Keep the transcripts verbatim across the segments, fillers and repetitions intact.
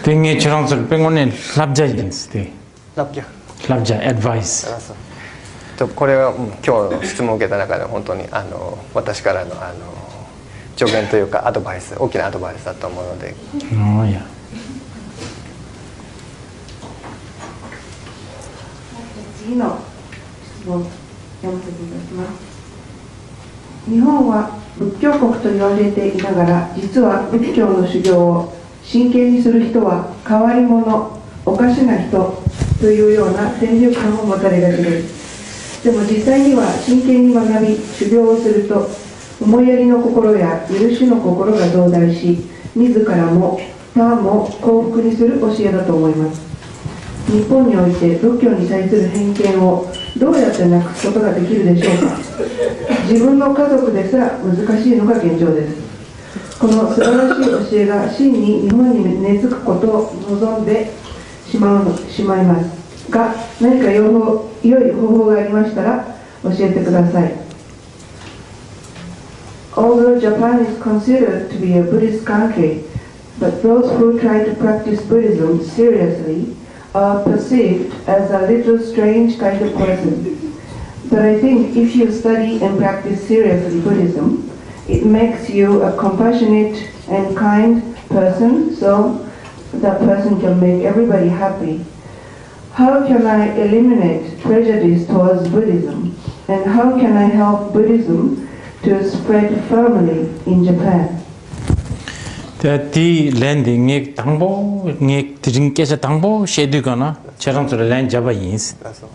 དེ་ངས་ཁྱེད་རང་ཚོར་དཔེ་དངོས་གནས་བསླབ་བྱ་ཡིན་ཟེར་ཏེ། བསླབ་བྱ། བསླབ་བྱ། advice། あ、そう。と、これは、うん、今日質問を受けた中で本当に、あの、私からの、あの、助言というか、アドバイス、大きなアドバイスだと思うので。ああ、いや。次の質問、読ませていただきます。日本は、 仏教国と言われていながら、実は、 佛教の修行を真剣にする人は、 変わり者、 おかしな人、 というような先入観を持たれがちです。でも、実際には真剣に学び、修行をすると、思いやりの心や許しの心が増大し、自らも他も幸福にする教えだと思います。日本において、 佛教に対する偏見をどうやってなくすことができるでしょうか。 自分の家族ですら難しいのが現状です。 この素晴らしい教えが真に日本に根付くことを望んでしまうの、しまいますが、何か良法、良い方法がありましたら教えてください。 Although Japan is considered to be a Buddhist country, but those who try to practice Buddhism seriously are perceived as a little strange kind of person. But I think if you study and practice seriously Buddhism, it makes you a compassionate and kind person, so that person can make everybody happy. How can I eliminate prejudice towards Buddhism? And how can I help Buddhism to spread firmly in Japan? དེ་དེའི་ལན་དེ་ངས་དང་པོ་ངས་དེ་རིང་སྐད་ཆ་དང་པོ་བཤད་དུས་གང་ན་ཁྱེད་རང་ཚོ་ལ་ལན་བརྒྱབ་པ་ཡིན། あ、そう。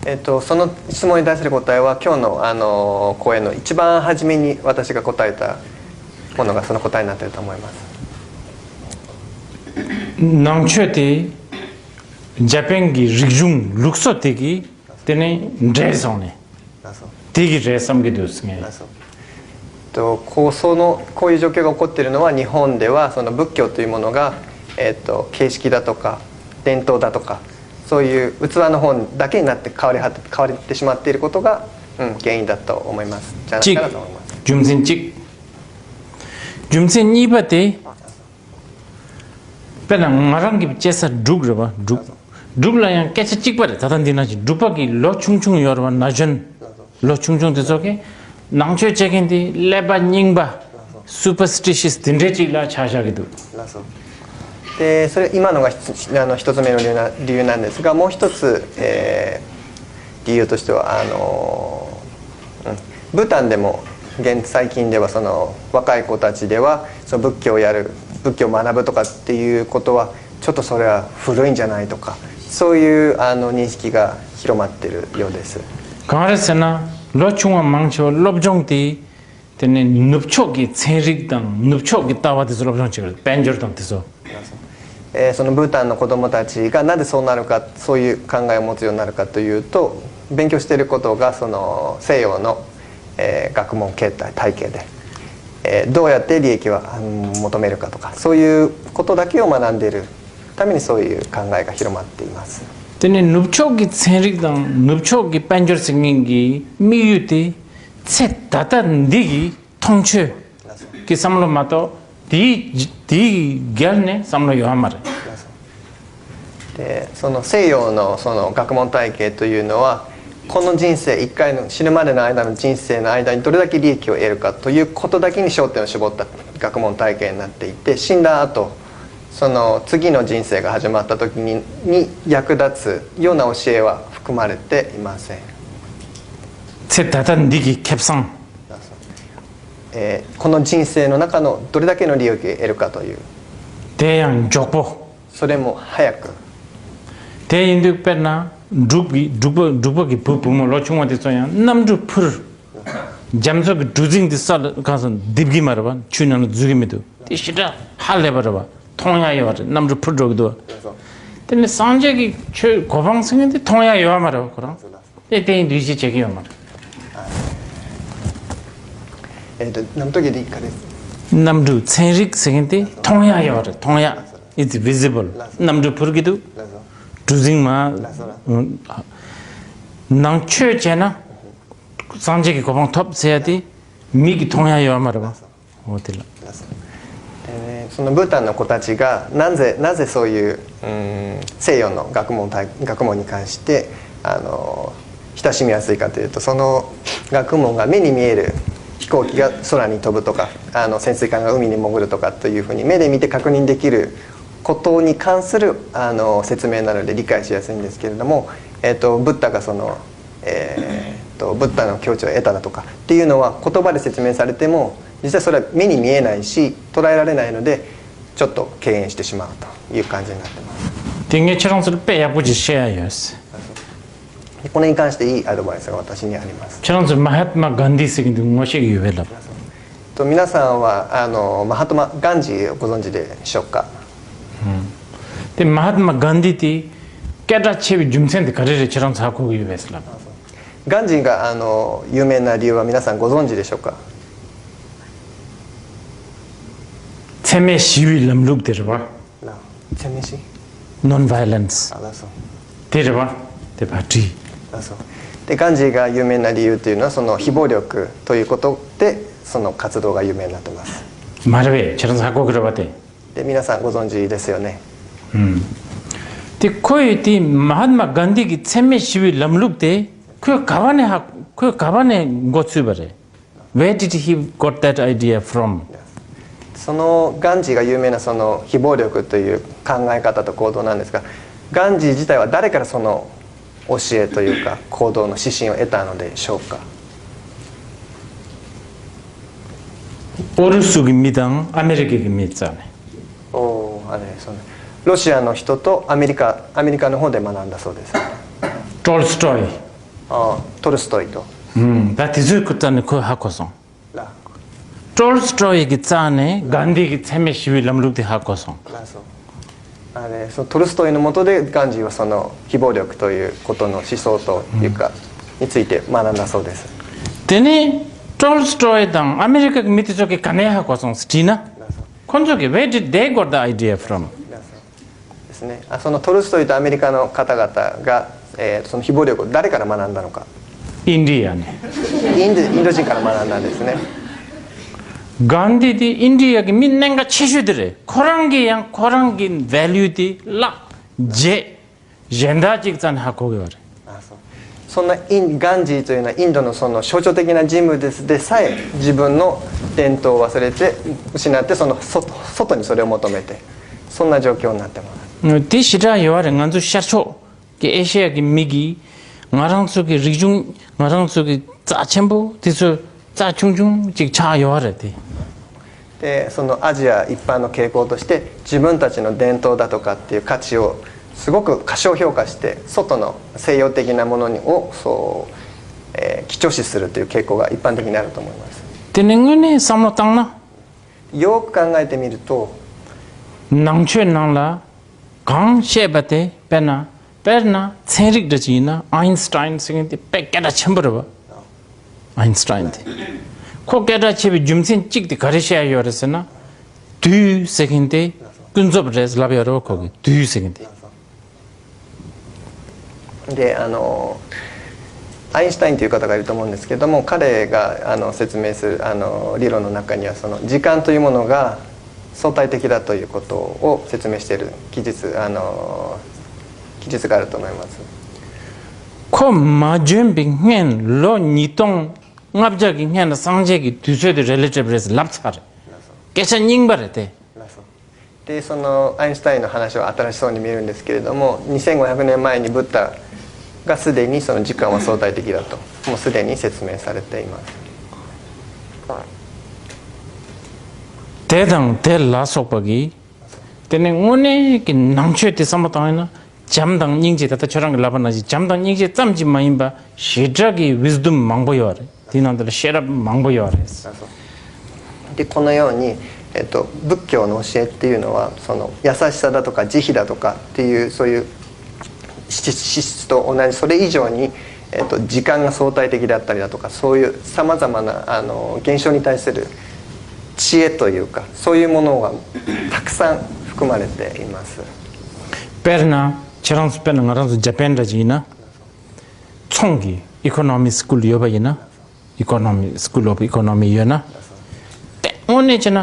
えっと、その質問に対する答えは、今日の、あの、講演の一番初めに私が答えたものがその答えになっていると思います。 ནང་ཆོས་དེ་འཇར་པན་གྱི་རིག་གཞུང་ལུགས་སྲོལ་དེ་གི་དེ་ནས་འདྲེས་སོང་ནས། あ、そう。 དེ་གི་རེད་བསམ་གྱི་འདུག་ངས། あ、そう。 と、こう、その、こういう状況が起こっているのは、日本ではその、 佛教というものが、えっと、形式だとか、伝統だとか、そういう器の方だけになって、 変わりは、 変わってしまっていることが、うん、原因だと思います。じゃないかなと思います。 རྒྱུ་མཚན་གཅིག་རྒྱུ་མཚན་གཉིས་པ་དེ། དཔེར་ན་ང་རང་གི་སྐྱེས་ས་འབྲུག་རེད་པ། འབྲུག་འབྲུག་ལ་ཡང་སྐད་ཆ་གཅིག་པ་རེད། ད་ལྟ་འདི་ན་ཅིག་འབྲུག་པ་གི་ལོ་ཆུང་ཆུང་ཡོད་རེད་པ། ན་གཞོན་ལོ་ཆུང་ཆུང་དེ་ཚོ་གིས་ནང་ཆོས་བྱེད་མཁན་དེ་ཀླད་པ་རྙིང་པ། superstitious དེ་འདྲའི་ཅིག་ལ་ཆ་བཞག་གི་འདུག で、それ今のが、あの、一つ目の理由な、理由なんですが、もう一つ、えー理由としては、あの、うん、ブータンでも現、最近ではその若い子たちではその、 佛教をやる、 佛教を学ぶとかっていうことは、 ちょっとそれは古いんじゃないとか、 そういう、あの、認識が 広まっているようです。 གང་རེད་ཟེར་ན་ལོ་ཆུང་བ་མང་ཆེ་བ་སློབ་སྦྱོང་དེ་དེ་ནས་ནུབ་ཕྱོགས་ཀྱི་ཚན་རིག་དང་ནུབ་ཕྱོགས་ཀྱི་ལྟ་བ་དེ་ཚོ་སློབ་སྦྱོང་བྱེད་ཀྱི་རེད། དཔལ་འབྱོར་དང་དེ་ཚོ། えーそのブータンの子どもたちがなぜそうなるか、そういう考えを持つようになるかというと、勉強していることがその西洋の、えー学問形態、体系で、えーどうやって利益を、あの、求めるかとか、そういうことだけを学んでいるために、そういう考えが 広まっています。 དེ་ནས་ནུབ་ཕྱོགས་ཀྱི་ཚན་རིག་དང་ནུབ་ཕྱོགས་ཀྱི་དཔལ་འབྱོར་ཟེར་མཁན་གྱི་དམིགས་ཡུལ་དེ་ཚེ་ད་ལྟ་འདི་གི་མཐོང་ཆོས་ཀྱི་བསམ་བློ་མ་གཏོགས་དེའི་དེའི་སྒེར་ནས་བསམ་བློ་ཡོད་མ་རེད། で、その西洋のその学問体系というのは、この人生一回の、死ぬまでの間の人生の間にどれだけ利益を得るかということだけに焦点を絞った学問体系になっていて、死んだ後、その次の人生が始まった時に、に役立つような教えは含まれていません。 ཚེ་ད་ལྟ་འདི་གི་ཁེ་བཟང་། えーこの人生の中のどれだけの利益を得るかという。 དེ་ཡང་མགྱོགས་པོ། それも早く。 དེ་ཡིན་དུས་དཔེར་ན་འབྲུག་གི་འབྲུག་པ་འབྲུག་པ་གི་བུ་བུ་མོ་ལོ་ཆུང་བ་དེ་ཚོ་ཡང་གནམ་གྲུ་འཕུར། རྒྱ་མཚོ་གི་གྲུ་གཟིངས་དེ་ས་ལ་གང་སོང་འདེབས་ཀྱི་མ་རེད་པ། ཆུའི་ནང་ལ་འཛུལ་གྱི་མི་འདུག་དེ་ཞེ་དྲག་ཧ་ལས་པ་རེད་པ། མཐོང་ཡ་ཡོད་པ་རེད། གནམ་གྲུ་འཕུར་འགྲོ་གི་འདུག་དེ་ནི་སངས་རྒྱས་ཀྱི་ཆོས་གོ་འཕང་ཟེར་མཁན་དེ་མཐོང་ཡ་ཡོད་པ་མ་རེད་པ་ཁོ་རང་། དེ་དེ་ཡིན་དུས་གཞི་བྱེད་ཀྱི་ཡོད་མ་རེད། えっと、何時でいいかです。 གནམ་གྲུ་ཚན་རིག་ཟེར་མཁན་དེ་མཐོང་ཡ་ཡོད་རེད། མཐོང་ཡ། It's visible. གནམ་གྲུ་འཕུར་གྱི་འདུག་གྲུ་གཟིངས་མ། ནང་ཆོས་བྱས་ན་སངས་རྒྱས་ཀྱི་གོ་འཕང་ཐོབ་ཟེར་ཡ་དེ་མིག་གིས་མཐོང་ཡ་ཡོད་མ་རེད་པ། 思ってる。でね、そのブッダの子たちがなぜ、なぜそういう、うん、西洋の学問、学問に関して、あの、親しみやすいかというと、その学問が目に見える飛行機が空に飛ぶとか、あの、潜水艦が海に潜るとかというふうに目で見て確認できることに関する、あの、説明なので理解しやすいんですけれども、えっと、ブッダがその、えーっと、ブッダの境地を得ただとかっていうのは言葉で説明されても、実際それは目に見えないし捉えられないので、ちょっと敬遠してしまうという感じになってます。དེ་ངས་ཁྱེད་རང་ཚོར་དཔེ་ཡག་པོ་ཅིག་བཤད་ཡ་ཡོད། で、これに関していいアドバイスが私にあります。 ཁྱེད་རང་ཚོར་མ་ཧཏ་མ་གྷན་དྷི་ཟེར་གི་འདུག་ངོ་ཤེས་ཀྱི་ཡོད་པས་ལབ། と、皆さんはあのマハトマ・ガンジーをご存知でしょうか？ དེ་མ་ཧཏ་མ་གྷན་དྷི་དེ་སྐད་གྲགས་ཆེ་བའི་རྒྱུ་མཚན་དེ་ག་རེ་རེད། ཁྱེད་རང་ཚོ་ཧ་གོ་གི་ཡོད་པས་ལབ། ガンジーがあの有名な理由は皆さんご存知でしょうか？ འཚེ་མེད་ཞི་བའི་ལམ་ལུགས་དེ་རེད་བ། な、攻めし Non violence あ、だそう。 དེ་རེད་བ། དེ་བ་བྲིས། だそう。で、ガンジーが有名な理由っていうのは、その非暴力ということで、その活動が有名になってます。 མ་རེད་པས། ཁྱེད་རང་ཚོ་ཧ་གོ་གི་རེད་བ་དེ། で、皆さんご存知ですよね。 ཨུམ། དེ་ཁོ་ཡི་དེ་མ་ཧཏ་མ་གྷན་དྷི་གི་འཚེ་མེད་ཞི་བའི་ལམ་ལུགས་དེ་ཁོས་ག་བ་ནས་ཧ། ཁོས་ག་བ་ནས་འགོ་ཚུགས་པ་རེད། Where did he got that idea from? そのガンジーが有名なその非暴力という考え方と行動なんですが、ガンジー自体は誰からその教えというか行動の指針を得たのでしょうか？ ཨུ་རུ་སུ་གི་མི་དང་ཨ་མེ་རི་ཀ་གི་མི་རྩ་ནས། おー、あれ、その、ロシアの人とアメリカ、アメリカの方で学んだそうです。 ཊོལ་སི་ཊོའི། あ、トルストイと。 ཨུམ། ད་དེ་ཚོའི་རྩ་ནས་ཁོས་ཧ་གོ་སོང་། ラ。 ཊོལ་སི་ཊོའི་གི་རྩ་ནས་གྷན་དྷི་གི་འཚེ་མེད་ཞི་བའི་ལམ་ལུགས་དེ་ཧ་གོ་སོང་། ラ、そう。 あれ、そのトルストイのもとでガンジーはその非暴力ということの思想というか、について学んだそうです。 དེ་ནས་ཊོལ་སི་ཊོའི་དང་ཨ་མེ་རི་ཀ་གི་མི་དེ་ཚོ་གིས་ག་ནས་ཧ་གོ་སོང་ཟེར་དྲིས་ན། ラ、そう。 ཁོ་ཚོ་གིས། Where did they got the idea from? ラ、そう。 ですね。あ、そのトルストイとアメリカの方々が、えーその非暴力を誰から学んだのか。 ཨིན་ཌི་ཡ་ནས། インド、インド人から学んだんですね。 གྷན་དྷི་དེ་ཨིན་ཌི་ཡ་གི་མི་གནད་འགག་ཆེ་ཤོས་དེ་རེད། ཁོ་རང་གིས་ཡང་ཁོ་རང་གི་ཝེ་ལུ་དེ་བརླག་བྱས། གཞན་དག་ཅིག་རྩ་ནས་ཧ་གོ་གི་ཡོད་རེད། あ、そう。 そんなイン、ガンジーというのはインドのその象徴的な人物でさえ、自分の伝統を忘れて、失って、その外、外にそれを求めて、そんな状況になってます。 དེ་ཞེ་དྲག་ཡོད་རེད། ང་ཚོ་ཤར་ཕྱོགས་ཀྱི་ཨེ་ཤེ་ཡ་གི་མི་གིས་ང་རང་ཚོ་གི་རིག་གཞུང་། ང་རང་ཚོ་གི་རྩ་ཆེན་པོ་དེ་ཚོ་རྩ་ཆུང་ཆུང་ཅིག་ཆགས་ཡོད་རེད་དེ། で、そのアジア一般の傾向として、自分たちの伝統だとかっていう価値をすごく過小評価して、外の西洋的なものにをそう、えー、貴重視するという傾向が一般的にあると思います。 དེ་ནི་དངོས་གནས་བསམ་བློ་བཏང་ན། よく考えてみると、 ནང་ཆོས་ནང་ལ་གང་བཤད་པ་དེ། དཔེར་ན། དཔེར་ན་ཚན་རིག་འདྲ་ཅིག་ཡིན་ན། ཨའིན་སི་ཊའིན་ཟེར་མཁན་དེ་དཔེ་སྐད་གྲགས་ཆེན་པོ་རེད་བ། ཨའིན་སི་ཊའིན་དེ། ཁོ་སྐད་གྲགས་ཆེ་བའི་རྒྱུ་མཚན་གཅིག་དེ་ག་རེ་བཤད་ཡོད་རེད་ཟེར་ན། དུས་ཟེར་མཁན་དེ་ཀུན་རྫོབ་རེད་ལབ་ཡོད་རེད་བ། ཁོ་གིས་དུས་ཟེར་མཁན་དེ། で、あの、アインシュタインという方がいると思うんですけども、彼が、あの、説明する、あの、理論の中には、その時間というものが相対的だということを説明している記述、あの、記述があると思います。 ཁོ་མ་བྱོན་པའི་སྔན། ལོ་ཉིས་སྟོང་ལྔ་བརྒྱ་གི་སྔན་ལ་སངས་རྒྱས་ཀྱི་དུས་ཚོད་དེ་རི་ལེ་ཊིབ་རེད་ལབ་ཚར་རེད། སྐད་ཆ་རྙིང་པ་རེད་དེ། で、そのアインシュタインの話は新しそうに見えるんですけれども、にせんごひゃくねんまえにブッダがすでにその時間は相対的だと、もうすでに説明されています。 དེ་དང་དེ་ལ་སོགས་པ་གིས། དེ་ནི་དངོས་གནས་ཀྱི་ནང་ཆོས་དེ་བསམ་བློ་བཏང་ཡོད་ན། བྱམས་དང་སྙིང་རྗེ། ད་ལྟ་ཁྱོད་རང་གིས་ལབ་པ་ནང་བཞིན་བྱམས་དང་སྙིང་རྗེ་ཙམ་གྱིས་མ་ཡིན་པ་ཞེ་དྲག་གི་ཝིས་ཌམ་མང་པོ་ཡོད་རེད། དེའི་ནང་དུ་ལ་ཤེས་རབ་མང་པོ་ཡོད་རེད། で、このように、えっと、仏教の教えっていうのは、その優しさだとか慈悲だとかっていう、そういう資質、資質と同じ、それ以上に、えっと、時間が相対的だったりだとか、そういうさまざまな、あの、現象に対する知恵というか、そういうものがたくさん含まれています。 དཔེར་ན། ཁྱེད་རང་ཚོ། དཔེར་ན་ང་རང་ཚོ་ཇ་པན་འདྲ་ཅིག་ཡིན་ན། ཚོང་གི་ཨི་ཀོ་ནོ་མི་སི་ཀུལ་ཡོད་པ་ཡིན་ན། ཨི་ཀོ་ནོ་མི་སི་ཀུལ་ཨོཕ་ཨི་ཀོ་ནོ་མི་ཡོད་ན། དཔེ་ དངོས་གནས་བྱས་ན་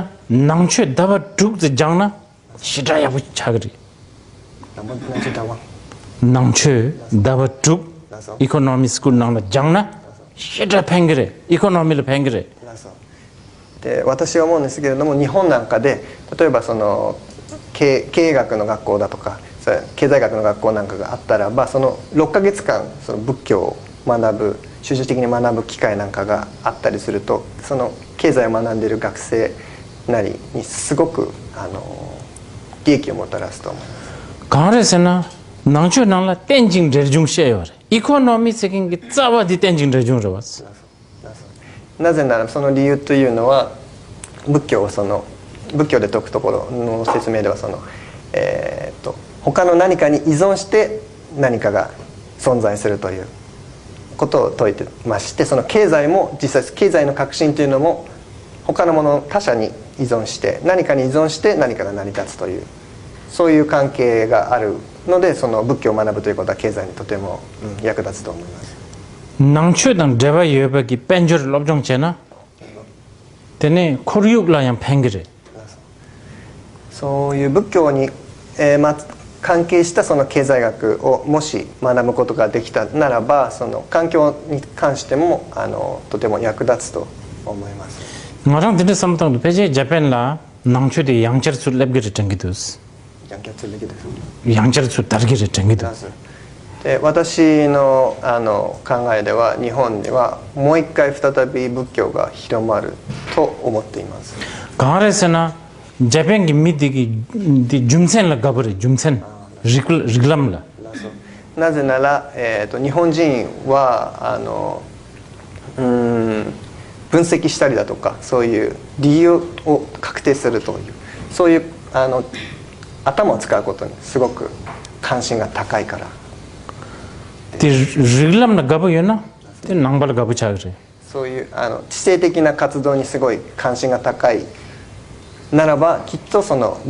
ནང་ཆོས་ཟླ་བ་དྲུག་ཙམ་སྦྱངས་ན་ཞེ་དྲག་ཡག་པོ་ཆགས་ཀྱི་རེད། ནང་པ་ནང་ཆོས་ཟླ་བ། ནང་ཆོས་ཟླ་བ་དྲུག་ལགས་སོ། ཨི་ཀོ་ནོ་མི་སི་ཀུལ་ནང་ལ་སྦྱངས་ན་ཞེ་དྲག་ཕན་གྱི་རེད། ཨི་ཀོ་ནོ་མི་ལ་ཕན་གྱི་རེད། ལགས་སོ། で、私は思うんですけれども、日本なんかで、例えばその、経、経営学の学校だとか、そう、経済学の学校なんかがあったらば、そのろっかげつかん、その、 なぜならその理由というのは、 ནང་ཆོས་དང་འབྲེལ་བ་ཡོད་པའི་གི་དཔལ་འབྱོར་སློབ་སྦྱོང་བྱས་ན། དེ་ནས་ཁོར་ཡུག་ལ་ཡང་ཕན་གྱི་རེད། そういう ང་རང་དེ་འདྲ་བསམ་བློ་བཏང་དུས་ཕལ་ཆེར་རྒྱ་པན་ལ་ནང་ཆོས་དེ་ཡང་བསྐྱར་ཚུར་སླེབས་ཀྱི་རེད་དྲན་གྱི་འདུག ยังจะซื้อเลยกี่เดือน ཡང་བསྐྱར་ཚུར་དར་གྱི་རེད་དྲན་གྱི་འདུག で、私の、あの、考えでは、日本ではもう一回再び གང་རེད་ཟེར་ན་རྒྱ་པན་གྱི་མི་དེ་གི་འདི་རྒྱུ་མཚན་ལ་དགའ་པོ་རེད། རྒྱུ་མཚན། なぜなら、えーと、日本人は、あの、うん、分析したりだとか、そういう理由を確定するという、そういう、あの、頭を使うことにすごく関心が高いから。 དེ་རིགས་ལམ་ལ་དགའ་པོ་ཡོད་ན་དེ་ནང་པ་ལ་དགའ་པོ་ཆགས་ཀྱི་རེད། そういう、あの、知性的な活動にすごい関心が高いならば、きっとその、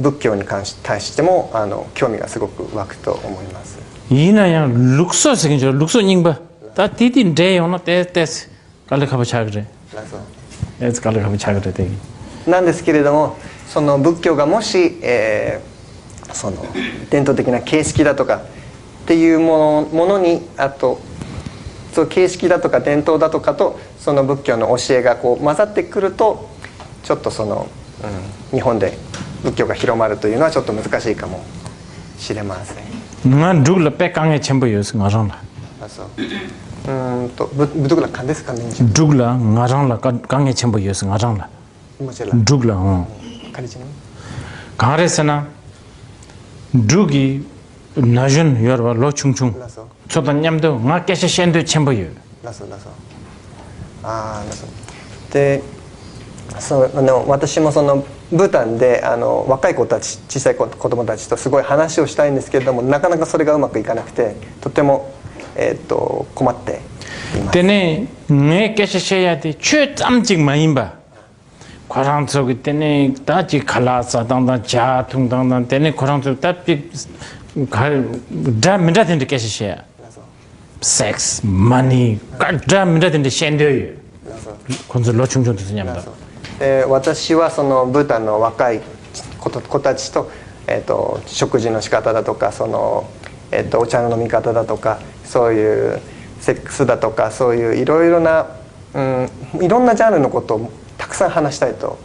ཡིན་ན་ཡང་ལུགས་སྲོལ་ཟེར་མཁན་ཅིག་ལུགས་སྲོལ་རྙིང་པ་ད་དེ་དེ་འདྲ་ཡོང་ན་ཏོག་ཙམ་དཀའ་ལས་ཁག་པོ་ཆགས་ཀྱི་རེད། ཨེ་ཙི་དཀའ་ལས་ཁག་པོ་ཆགས་ཀྱི་རེད་དེ། なんですけれども、その、 その、 伝統的な形式だとかっていうもの、ものに、あと、 そう、形式だとか伝統だとかと、その、 日本で ང་འབྲུག་ལ་དཔེ་དཀའ་ངལ་ཆེན་པོ་ཡོད་ཟེར་ང་རང་ལ། あ、そう。 ཨུམ། འབྲུག་ལ་དཀའ་ངལ་ཆེན་པོ་ཡོད་ཟེར་ང་རང་ལ། འབྲུག་ལ། གང་རེད་ཟེར་ན། འབྲུག་གི་ན་གཞོན་ཡོད་རེད་བ། ལོ་ཆུང་ཆུང་ཚོ་དང་མཉམ་དུ་ང་སྐད་ཆ་བཤད་འདོད་ཆེན་པོ་ཡོད། あ、そう。 で、その、あの、私もその、ブータンで、あの、若い子たち、小さい子、子供たちとすごい話をしたいんですけれども、なかなかそれがうまくいかなくて、とても、えーっと、困っています。 དེ་ནས་ངས་སྐད་ཆ་བཤད་ཡ་དེ་ཆོས་ཙམ་ཅིག་མ་ཡིན་པ། ཁོ་རང་ཚོ་གི་དེ་ནས་ད་ཅིག་ཁ་ལག་ཟ་སྟངས་དང་ཇ་འཐུང་སྟངས་དང་དེ་ནས་ཁོ་རང་ཚོ་ད་ཅིག་ག་འདྲ་མི་འདྲ་དེ་འདྲ་སྐད་ཆ་བཤད་ཡ། སེག་སི་མ་ནི་ག་འདྲ་མི་འདྲ་དེ་འདྲ་བཤད་འདོད་ཡོད། ཁོ་ཚོ་ལོ་ཆུང་ཆུང་དེ་ཚོ་མཉམ་དུ། で、私はその、ブータンの若い子と、子たちと、えっと、食事の仕方だとか、その、えっと、お茶の飲み方だとか、そういう、セックスだとか、そういういろいろな、うん、いろんなジャンルのことをたくさん話したいと。